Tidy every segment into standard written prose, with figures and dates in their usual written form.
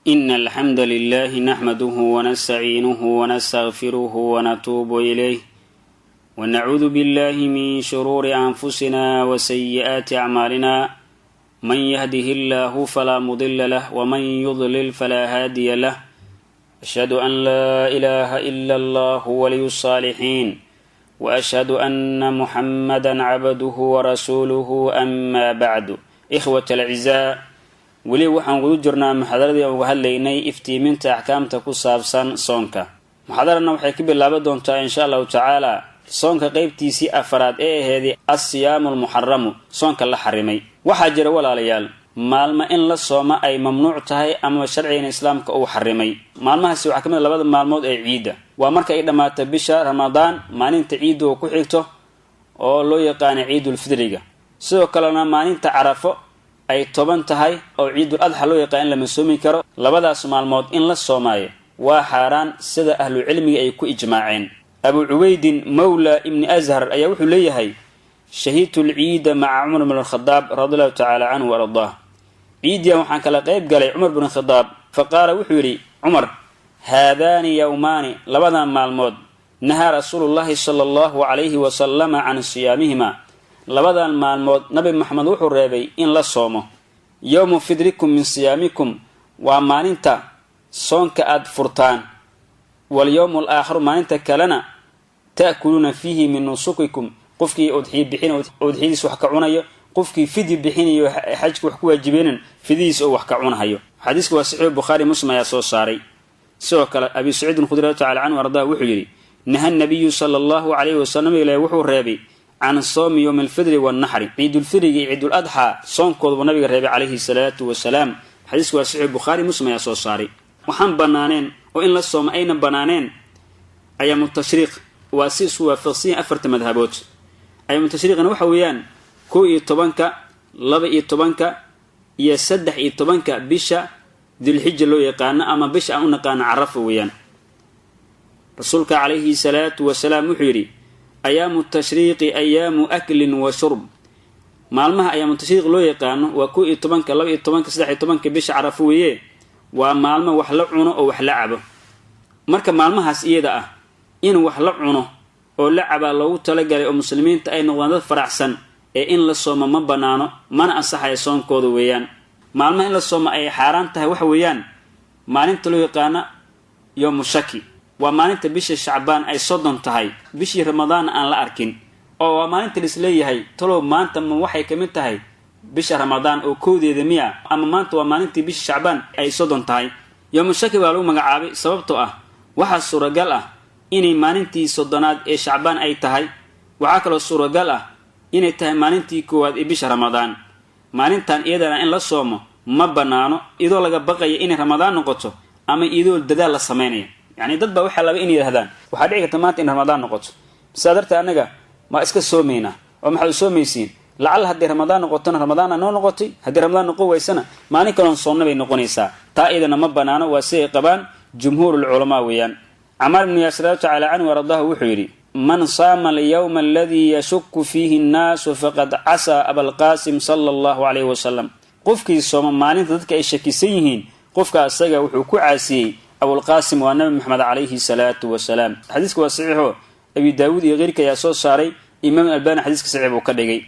إن الحمد لله نحمده ونستعينه ونستغفره ونتوب إليه، ونعوذ بالله من شرور أنفسنا وسيئات أعمالنا. من يهده الله فلا مضل له، ومن يضلل فلا هادي له. أشهد أن لا إله إلا الله ولي الصالحين، وأشهد أن محمدا عبده ورسوله. أما بعد، إخوة الأعزاء، weli waxaan guda jirnaa muxaadaradii uga hadlaynay iftiiminta axkaamta ku saabsan soonka. Muxaadarana waxay ka bilaaban doontaa, insha Allahu tacaala, soonka qeybtiisii afaraad ee aheeday الصيام المحرم, soonka la xarimay. Waxaa jira, walaalayaal, maalmo in la sooma ay mamnuuc tahay ama sharcigan Islaamka uu xarimay. Maalmahaasi waxaa ka mid a labada maalmood ee ciidda. Waa marka ay dhammaato bisha Ramadaan, maalinta ciidda oo ku xigto oo loo yaqaana Ciidulfidriga. Sidoo kalena maalinta Carafo ay 10 tahay oo Ciidul Adxa loo yaqaan in lama soomi karo. Labadaas maalmood in la soomaayo waa xaaraan, sida ahlu cilmiga ay ku ijmaaceen. Abu Cubaydin Mawla Ibni Ashar ayaa wuxuu leeyahay: شهدت العيد مع Cumar bn Khadaab رضي الله تعالى عنه وأرضاه. Ciidiyan waxaan kala qayb galay Cumar bn Khadaab. فقال, wuxuu yidhi Cumar: هذان يومان, labadan maalmood, نهى رسول الله صلى الله عليه وسلم عن صيامهما, labadan maalmood Nabi Maxamed wuxuu reebay in la soomo. يوم فطركم من صيامكم, waa maalinta soonka aad furtaan. واليوم الآخر, maalinta kalena, تأكلون فيه من نسككم, qofkii udxiy bixin udxiyadiis wax ka cunayo, qofkii fidyi bixinayo, xajka wax ku waajibeynan, fidihiis oo wax ka cunahayo. Xadiiska waa saxiix, Bukhaari, Muslim ayaa soo saaray. Sidoo kale Abi Saciidin Khudri tacala canhu ardaa wuxuu yidhi: نهى النبي صلى الله عليه وسلم, ilahi wuxuu reebay, عن صوم يوم الفطر والنحر, Ciidulfidriga iyo Ciiduladxaa soonkooduba nabiga reebay عليه الصلاة والسلام. Xadiisku waa saxiix, Bukhaari, Muslim ayaa soo saaray. Waxaan banaaneen oo in la sooma ayna banaaneen أيام التشريق. Waa si isku waafaqsanyahin afarta madhabood. أيام التشريق na waxa weeyaan 11-ka, 12-ka iyo 13-ka bisha Dulxija loo yaqaano ama bisha aan u naqaano Carafa weeyaan. Rasuulka عليه الصلاة والسلام wuxuu yidhi: أيام التشريق أيام أكل وشرب. Maalmaha أيام التشريق loo yaqaano waa 11-ka, 12-ka, 13-ka bisha Carafo weeye. Waa maalmo wax la cuno oo wax la cabo. Marka maalmahaas iyada ah in wax la cuno oo la cabaa loogu talagalay oo muslimiinta ay noqdaan dad faraxsan, ee in la soomo ma banaano, mana ansaxaya soonkooda weeyaan. Maalmaha in la soomo ay xaaraan tahay waxa weeyaan maalinta loo yaqaana يوم الشك. Waa maalinta bisha Shacbaan ay 30 tahay, bishii Ramadaanna aan la arkin, oo waa maalinta laisleeyahay: talow maanta ma waxay ka mid tahay bisha Ramadaan oo kowdeeda miya, ama maanta waa maalintii bisha Shacbaan ay 30 tahay? يوم الشك baa lagu magacaabay sababtoo ah waxaa suuragal ah inay maalintii 30aad ee Shacbaan ay tahay. Waxaa kaloo suuragal ah inay tahay maalintii koowaad ee bisha Ramadaan. Maalintan iyadana in la soomo ma banaano, iyadoo laga baqaya inay Ramadaan noqoto ama iyadoo dadaal la sameynaya. Yacni dad baa waxaa laba in yidhahdaan: waxaa dhici karta maanta in Ramadaan noqoto, sidaa darteed annaga waa iska soomaynaa. Oo maxaad u soomaysiin? Lacalla hadday Ramadaan noqotona Ramadaanna noo noqotay, haddii Ramadaan noqon waysana maalin kaloon soonna bay noqonaysaa. Taa iyadana ma banaano, waa siday qabaan جمهور العلماء weeyaan. Camaar ibnu Yaasir تعالى عنه وأرضاه wuxuu yidhi: من صام اليوم الذي يشك فيه الناس فقد عصى أبا القاسم صلى الله عليه وسلم. Qofkii sooma maalinta dadka ay shakisan yihiin, qofka asaga wuxuu ku caasiyey Abulqaasim, waa Nabi Maxamed عليه الصلاة والسلام. Xadiiska waa saxiixo, Abi Daawuud iyo keyrka ayaa soo saaray. Imaam Albani xadiiska saxiix buu ka dhigay.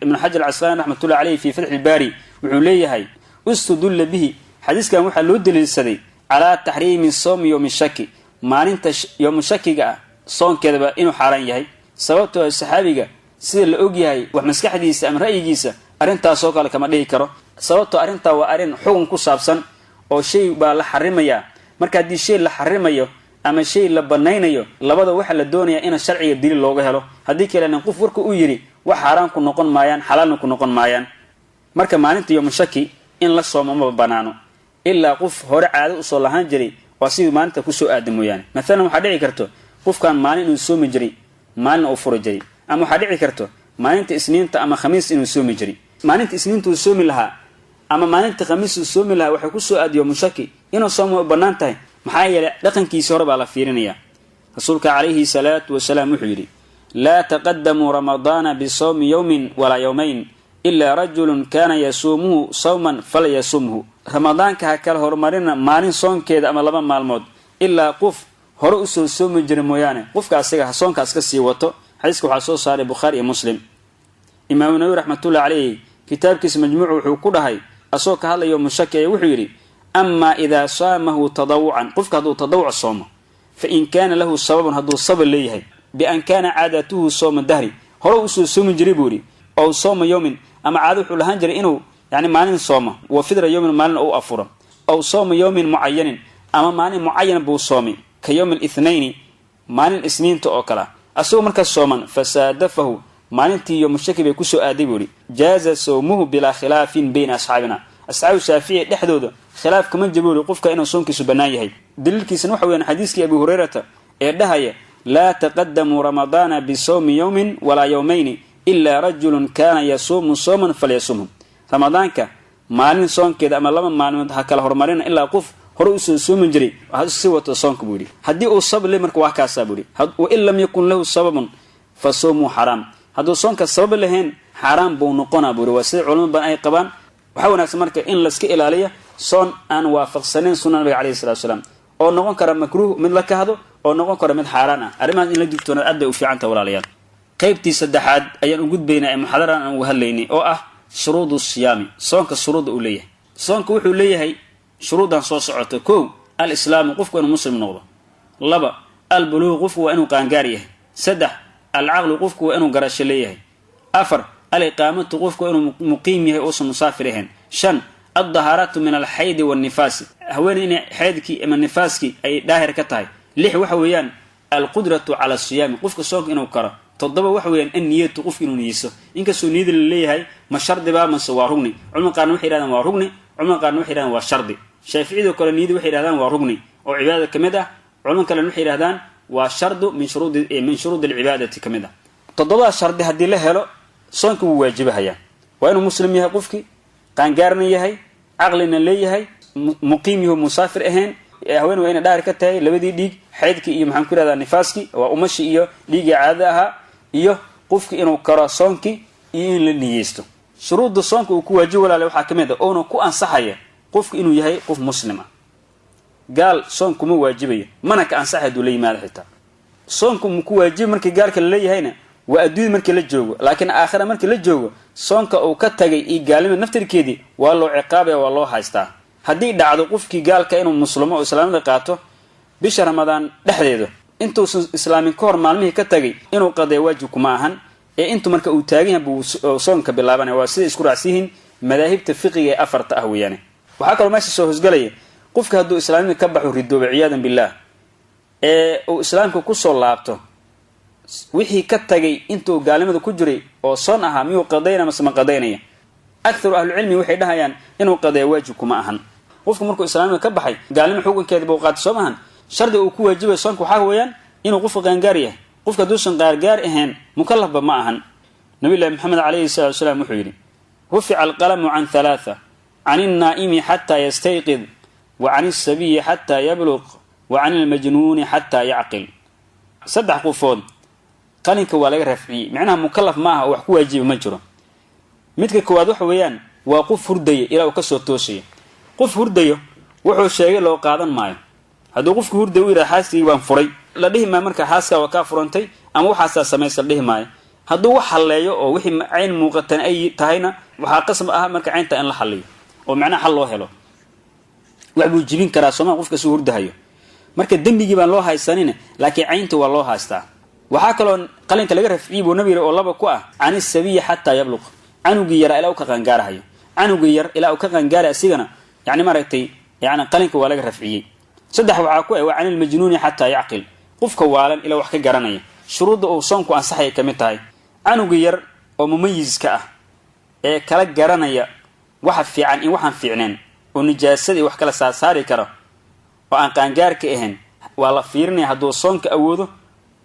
Ibnu Xajar Casqalaani رحمة الله عليه في Fatxi Ilbaari wuxuu leeyahay: استدل به, xadiiskan waxaa loo daliilsaday, على تحريم صوم يوم الشك, maalinta yoomu shakiga ah soonkeedaba inuu xaaraan yahay, sababtoo saxaabiga sida la og yahay wax maskaxdiisa ama ra'yigiisa arrintaasoo kale kama dhihi karo, sababtoo arrintaa waa arrin xugun ku saabsan oo shay baa la xarimayaa. Marka haddii shay la xarimayo ama shay la banaynayo, labada waxaa la doonayaa in sharciga daliil looga helo. Haddii kalena qof warka uu yidhi wax xaaraan ku noqon maayaan, xalaalna ku noqon maayaan. Marka maalinta yoomu shaki in la soomo ma banaano, ilaa qof hore caado usoo lahaan jiray waa sidii maalinta kusoo aada mooyaane. Maalan waxaa dhici karto qofkan maalin inuu soomi jiray, maalin uu furi jiray, ama waxaa dhici karto maalinta Isniinta ama Khamiis inuu soomi jiray. Maalinta Isniinta uu soomi lahaa ama maalinta Khamiis uu soomi lahaa waxay kusoo aada yoomu shaki, inuu soomo u bannaan tahay. Maxaa yeelay dhaqankiisi hore baa la fiirinaya. Rasuulka عليه الصلاة والسلام wuxuu yidhi: لا تقدموا رمضان بصوم يوم ولا يومين إلا رجل كان يصومه صوما فليصمه. Ramadaanka ha kala horumarina maalin soonkeeda ama 2 maalmood ilaa qof hore usoo soomi jira mooyaane, qofka asaga ha soonkaas ka sii wato. Xadiiska waxaa soo saaray Bukhaari iyo Muslim. Imaamu Nawawi raxmatullahi calayhi kitaabkiisa Majmuucu wuxuu ku dhahay asoo ka hadlayo mushaki ee wuxuu yidhi amaa idaa saamahu tadawucan, qofka hadduu tadawuc soomo, fa in kaana lahu sababun, hadduu sabab leeyahay, bian kaana caadatuhu sooma dahri, hore usoo soomi jiray buu yidhi, ow sooma yowmin, ama caado wuxuu lahaan jiray inuu yani maalin soomo, wa fidra yowmin, maalin ou afuro, ow sooma yowmin mucayanin, ama maalin mucayan buu soomay, ka yowmi lithnayni, maalin isniinta oo kale, asagoo markaas sooman, fasaadafahu, maalintii yowmushaki bay kusoo aaday buu yidhi, jaaza sawmuhu bilaa khilaafin bayna asxaabina, asxaabu Shaafici dhexdooda khilaaf kama jiro buu yidhi qofka inuu soonkiisu bannaan yahay. Daliilkiisana waxa weeyaan xadiiskii Abi Hurayrata ee dhahaya laa taqadamuu ramadaana bisawmi yowmin walaa yowmayni ilaa rajulun kaana yasuumu sawman falyasumhu. Ramadaanka maalin soonkeeda ama 2 maalmood ha kala horumarina ilaa qof hore usoo soomi jiray ha si wato soonka buu yidhi. Haddii uu sabab le marka waa kaasaa buu yidhi, wain lam yakun lahu sababun fa sawmuhu xaraam, hadduu soonka sabab lahayn xaaraam buu noqonaa buu yidhi. Waa sida culamo badan ay qabaan. Waxaa wanaagsan marka in layska ilaaliyo soon aan waafaqsanayn sunna nabiga calayhi salatu wasalaam, oo noqon kara makruuh mid la kahdo, oo noqon kara mid xaaraan ah. Arrimahaas in la digtoonaad aad bay u fiican tahay walaalayaal. Qaybtii saddexaad ayaan u gudbaynaa ee muxaadaradan aan uga hadlaynay oo ah shuruudu siyaami, soonka shuruudda uu leeyahay. Soonka wuxuu leeyahay shuruuddan soo socota. 1, al-islaamu, qofku inuu muslim noqdo. 2, al-buluuq, qofku waa inuu qaangaar yahay. 3, al-caqlu, qofku waa inuu garasho leeyahay. 4, al-iqaamatu, qofku waa inuu muqiim yahay uusan musaafir ahayn. 5, ad-dahaaratu min al-xaydi wan-nifaasi, haweeney inay xaydkii ama nifaaskii ay daahir ka tahay. 6, waxa weeyaan al-qudratu cala siyaami, qofka soonka inuu karo. 7, waxa weeyaan an-niyatu, qofka inuu niyeyso. Inkastoo niyada la leeyahay ma shardi baa mase waa rugni, culimada qaarna waxay yidhahdaan waa rugni, culimada qaarna waxay yidhahdaan waa shardi. Shaaficiyada kale niyada waxay yidhahdaan waa rugni oo cibaadada ka mid ah, culimada kalena waxay yidhahdaan waa shardu min shuruudi alcibaadati ka mid ah. 7 shardi haddii la helo soonka wuu waajibahayaa. Waa inuu muslim yahay qofkii, qaangaarna yahay, caqlina leeyahay, muqiim yahu musaafir ahayn, haween waa inay dhaar ka tahay labadii dhiig, xaydkii iyo maxaan ku yidhahdaa nifaaskii, waa umashi iyo dhiiggii caadada ahaa, iyo qofkii inuu karo soonkii iyo in la niyeysto. Shuruudda soonka uu ku waajibi walaale waxaa ka mid ah oona ku ansaxaya qofku inuu yahay qof muslim ah. Gaal soon kuma waajibayo, mana ka ansaxay hadduu la yimaado xitaa. Soonku ma ku waajibi markii gaalka la leeyahayna waa adduunya markii la joogo, laakiin aakhira markii la joogo soonka uu ka tagay iyo gaalnimada naftirkeedii waa loo ciqaabaya, waa loo haystaa. Haddii dhacdo qofkii gaalka inuu muslimo oo islaamada qaato bisha Ramadaan dhexdeeda, intuusan islaamin ka hor maalmihii ka tagay inuu qadeeyo waajib kuma ahan, ee intuu marka uu taagan yahay buu soonka bilaabanaya. Waa sida isku raacsan yihiin madaahibta fiqiga ee 4 ah weeyaane. Waxaa kaloo meesha soo hosgalaya qofka hadduu islaamnimada ka baxo ridooba ciyaadan billaah, ee uu islaamka kusoo laabto, wixii ka tagay intuu gaalnimada ku jiray oo soon ahaa miyuu qadaynaya mase ma qadaynaya? Aktharu ahlucilmi waxay dhahayaan inuu qadeeyo waajib kuma ahan. Qofku markuu islaamnimada ka baxay gaalnimo xukunkeeda buu qaatay soo maahan. Shardi uu ku waajibayo soonka waxaa weeyaan inuu qofka qaangaar yahay. Qofka hadduusan qaangaar ahayn mukallafba ma ahan. Nabiyullaahi Maxamed calayhi salaatu wasalaam wuxuu yidhi rufica alqalamu can 3, can innaa'imi xataa yastayqid, wa can isabiyi xataa yabluq, wa can ilmajnuuni xataa yacqil. 3 qofood qalinka waa laga rafciyey, micnaha mukallaf ma aha oo wax ku waajiba ma jiro. Midka koowaad waxa weeyaan waa qof hurdaya ilaa uu kasoo toosaya. Qof hurdayo wuxuu sheegay loo qaadan maayo. Hadduu qofku hurdayo u yidhaha xaaskii baan furay, la dhihi maayo marka xaaskaa waa kaa furantay ama waxaasaa samaysa la dhihi maayo. Hadduu wax halleeyo oo wixii cayn muuqatan ay tahayna waxaa qasab ah marka caynta in la xalliyo oo macnaha xal loo helo. Wax buu jibin karaa sooma qofka suu hurdahayo, marka dembigii baan loo haysanin, laakiin caynta waa loo haystaa. Waxaa kaloo qalinka laga rafciyey buu nabiga oo 2 ku ah can isabiyi xataa yabluq, canugii yaraa ilaa uu ka qaangaarahayo. Canugii yar ilaa uu ka qaangaaray asigana yani maaragtay yani qalinka waa laga rafciyey. 3 waxaa ku ah waa can ilmajnuuni xataa yacqil, qofka waalan ilaa wax ka garanaya. Shuruudda uu soonku ansaxaya ka mid tahay canugii yar oo mumayiska ah ee kala garanaya waxa fiican in waxaan fiicneen, oo nijaasada iyo wax kala saarsaari karo oo aan qaangaarka ahayn, waa la fiirinaya. Hadduu soonka awoodo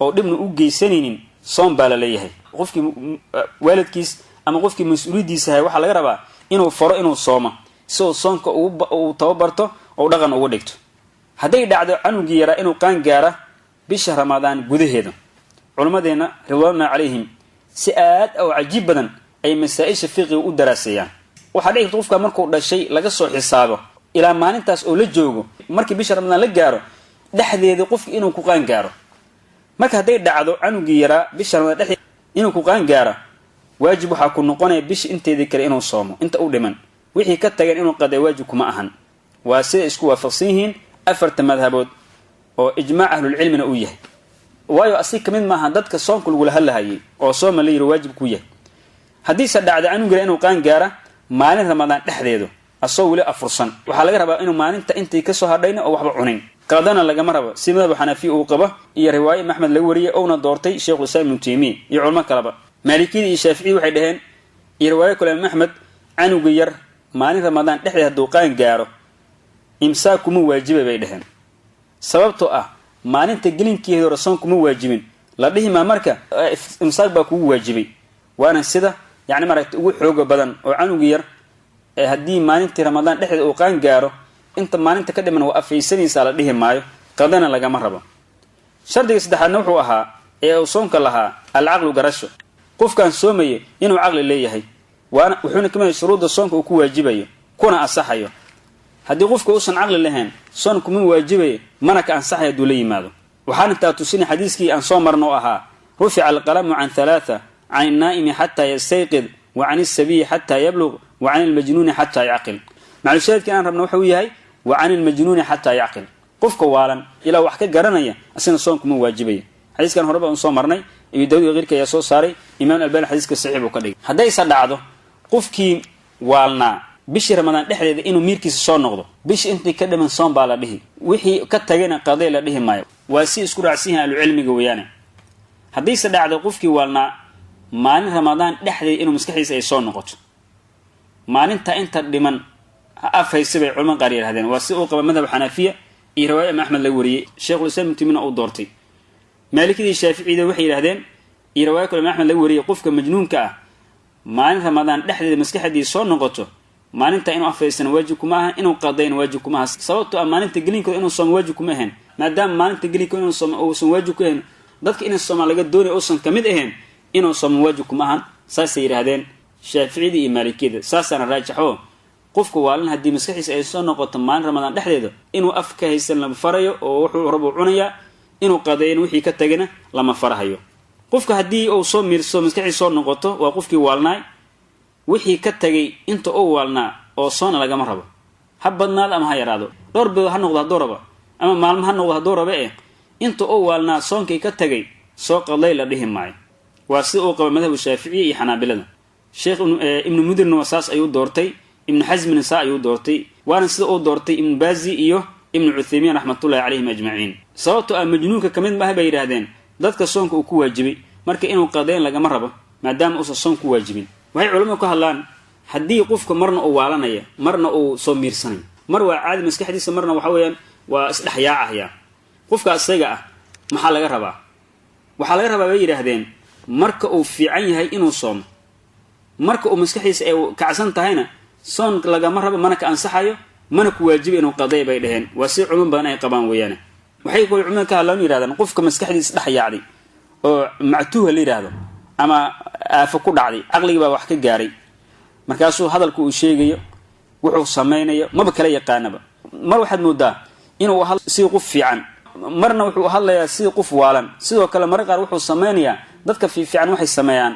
oo dhibna u geysanaynin soon baa la leeyahay. Qofkii waalidkiis ama qofkii mas-uuliyaddiisa ahay waxaa laga rabaa inuu faro inuu soomo si uu soonka uu tababarto oo dhaqan ugu dhigto. Hadday dhacdo canugii yaraa inuu qaangaara bisha Ramadaan gudaheeda, culimmadeenna ridwaanuna calayhim si aad oo cajiib badan ay masaa-isha fiqiga u daraaseeyaan. Waxaa dhici karta qofka markuu dhashay laga soo xisaabo ilaa maalintaas oo la joogo, markii bisha Ramadaan la gaaro dhexdeeda qofki inuu ku qaan gaaro. Marka hadday dhacdo canugii yaraa bisha Ramadaan dhexdeeda inuu ku qaan gaaro, waajib waxaa ku noqonaya bisha inteedii kale inuu soomo inta u dhiman, wixii ka tageen inuu qaday waajib kuma ahan. Waa sida isku waafaqsan yihiin afarta madhabood oo ijmaac ahlulcilmina uu yahay. Waayo asig kamid maaha dadka soonka lagula hadlahayay oo sooma la yiri waajib ku yahay. Haddiise dhacda canug yara inuu qaan gaara maalin Ramadaan dhexdeedu asoo weli afursan, waxaa laga rabaa inuu maalinta intii kasoo hadhayna oo waxba cunin, qadana lagama rabo, si madhab xanafiya uu qabo iyo riwaayo Imam Axmed laga wariyay ouna doortay Sheikhul Islam Ibnu Taymiya iyo culmo kaleba. Maalikiyada iyo Shaaficiyada waxay dhaheen iyo riwaayo kale Imam Axmed, canuga yar maalin Ramadaan dhexdeed hadduu qaan gaaro imsaak kuma waajiba bay dhaheen, sababtoo ah maalinta gelinkeeda hore soon kuma waajibin la dhihi maa, marka imsaak baa kugu waajibay. Waana sida yacni maaragtay ugu xooga badan oo canuga yar haddii maalintii Ramadaan dhexdeeda uu qaan gaaro inta maalinta ka dhiman waa afaysanaysaa la dhihi maayo, qadana lagama rabo. Shardiga saddexaadna wuxuu ahaa ee uu soonka lahaa alcaqlu, garasho, qofkaan soomaya inuu caqli leeyahay, waana wuxuuna kamid yahay shuruudda soonka uu ku waajibayo kuna ansaxayo. Haddii qofka uusan caqli lahayn soon kuma waajibayo mana ka ansaxayo hadduu la yimaado. Waxaan intaa tusinay xadiiskii aan soo marno oo ahaa rufica alqalamu can 3, can innaa'imi xataa yastayqid, wa can isabiyi xataa yabluq, wa can ilmajnuuni xataa yacqil. Maclushaahidkii aan rabna wuxuu yahay wa can ilmajnuuni xataa yacqil, qofka waalan ilaa wax ka garanaya asina soon kuma waajibaya. Xadiiskan horeba un soo marnay, Abi Daawud iyo keyrka ayaa soo saaray, Imaam Albani xadiiska saxiix buu ka dhigay. Haddayse dhacdo qofkii waalnaa bishii Ramadaan dhexdeeda inuu miirkiisa soo noqdo, bishii intii ka dhiman soon baa la dhihi, wixii ka tagayna qaday la dhihi maayo. Waa si isku raacsan yihiin ahlucilmiga weeyaane. Haddayse dhacdo qofkii waalnaa maalin Ramadaan dhexdeeda inuu maskaxdiisa ay soo noqoto, maalinta inta dhiman ha afhaysa bay culamada qaar yidhahdeen. Waa si uu qaba madhab xanafiya iyo riwaaya Imaam Axmed laga wariyey, Sheikhul Islam Ibnu Taymiya uu doortay. Maalikadii Shaaficiyada waxay yidhahdeen iyo riwaaya kale Imaam Axmed laga wariyey, qofka majnuunka ah maalin Ramadaan dhexdeeda maskaxdii soo noqoto, maalinta inuu afhaysana waajib kuma aha, inuu qadayna waajib kuma aha, sababtoo ah maalinta gelinkooda inuu soomo waajib kuma ahayn. Maadaama maalinta gelinkooda inuu soomo uusan waajib ku ahayn, dadka inay soomaan laga doonaya uusan kamid ahayn, inuu soomo waajib kuma ahan, saasay yidhahdeen Shaaficiyada iyo Maalikiyada. Saasaana raajaxo, qofka waalan haddii maskaxdiisa ay soo noqoto maalin Ramadaan dhexdeeda inuu af ka haysan lama farayo, oo wuxuu rabo cunayaa, inuu qadeeyan wixii ka tagana lama farahayo. Qofka haddii uu soo miirso maskaxdiisa soo noqoto, waa qofkii waalnaay, wixii ka tagay inta uu waalnaa oo soona lagama rabo, ha badnaado ama ha yaraado, dhowr bilood ha noqdo hadduu rabo ama maalmo ha noqdo hadduu rabo, inta uu waalnaa soonkii ka tagay soo qaday la dhihi maayo. Waa sida uu qaba madhabu Shaaficiya iyo Xanaabilada. Sheekh Ibnu Mudirna waa saas ayuu doortay, Ibnu Xasmina saa ayuu doortay, waana sida uu doortay Ibnu Baazi iyo Ibnu Cuthaymiin raxmatullahi calayhim ajmaciin. Sababtoo ah majnuunka kamid maaha bay yidhahdeen dadka soonka uu ku waajibay, marka inuu qadeyn lagama rabo maadaama uusan soon ku waajibin. Waxay culamadu ka hadlaan haddii qofka marna uu waalanaya marna uu soo miirsanayo, mar waa caadi maskaxdiisa, marna waxa weeyaan waa isdhexyaacahaya, qofka isaga ah maxaa laga rabaa? Waxaa laga rabaa bay yidhaahdeen marka uu fiican yahay inuu soomo, marka uu maskaxdiisa ay kacsan tahayna soon lagama rabo, mana ka ansaxayo, mana ku waajiba inuu qaday bay dhaheen. Waa si culimo badan ay qabaan weeyaane. Waxay kaloo culimada ka hadlaan yidhahdaan qofka maskaxdiisa dhex yaacday oo mactuuha la yidhaahdo ama aafo ku dhacday, caqligii baa wax ka gaaray, markaasuu hadalku uu sheegayo wuxuu samaynayo maba kala yaqaanaba. Mar waxaad moodaa inuu sidii qof fiican, marna wuxuu hadlayaa sidii qof waalan. Sidoo kale mararka qaar wuxuu samaynayaa dadka fiifiican waxay sameeyaan,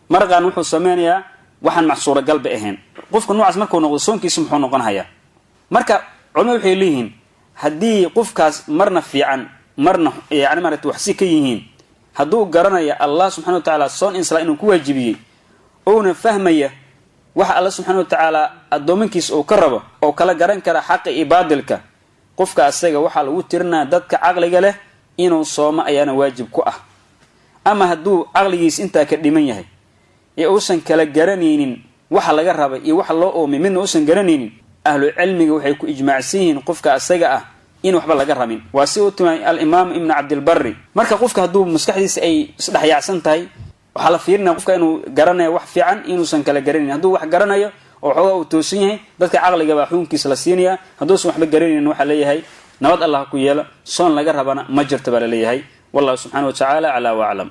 mararka qaarna wuxuu sameynayaa waxaan macsuuragalba ahayn. Qofka noocaas markuu noqdo soonkiisu muxuu noqon hayaa? Marka culimadu waxay leeyihiin haddii qofkaas marna fiican marna yani maaragtay waxsi ka yihiin, hadduu garanaya Allah subxana wa tacaala soon insala inuu ku waajibiyey, ouna fahmaya waxa Alla subxana wa tacaala addoomankiisa uu ka rabo oo kala garan kara xaqa iyo baadilka, qofka asaga waxaa lagu tirinaya dadka caqliga leh, inuu soomo ayaana waajib ku ah. Ama hadduu caqligiisa intaa ka dhiman yahay ee uusan kala garanaynin waxa laga rabay iyo waxa loo oomay midna uusan garanaynin, ahlu cilmiga waxay ku ijmaacsan yihiin qofka asaga ah in waxba laga rabin. Waa si uu tilmaamay alimaam Ibnu Cabdilbari. Marka qofka hadduu maskaxdiisa ay isdhexyaacsan tahay, waxaa la fiirinaya qofka inuu garanayo wax fiican inuusan kala garanayn. Hadduu wax garanayo oo xoogaa uu toosan yahay, dadka caqliga baa xukunkiisa la siinaya. Hadduusan waxba garanaynin, waxaa leeyahay nabad Allah ku yeelo, soon laga rabana ma jirto baa laleeyahay. Wallahu subxana wa tacaala aclaa wa aclam.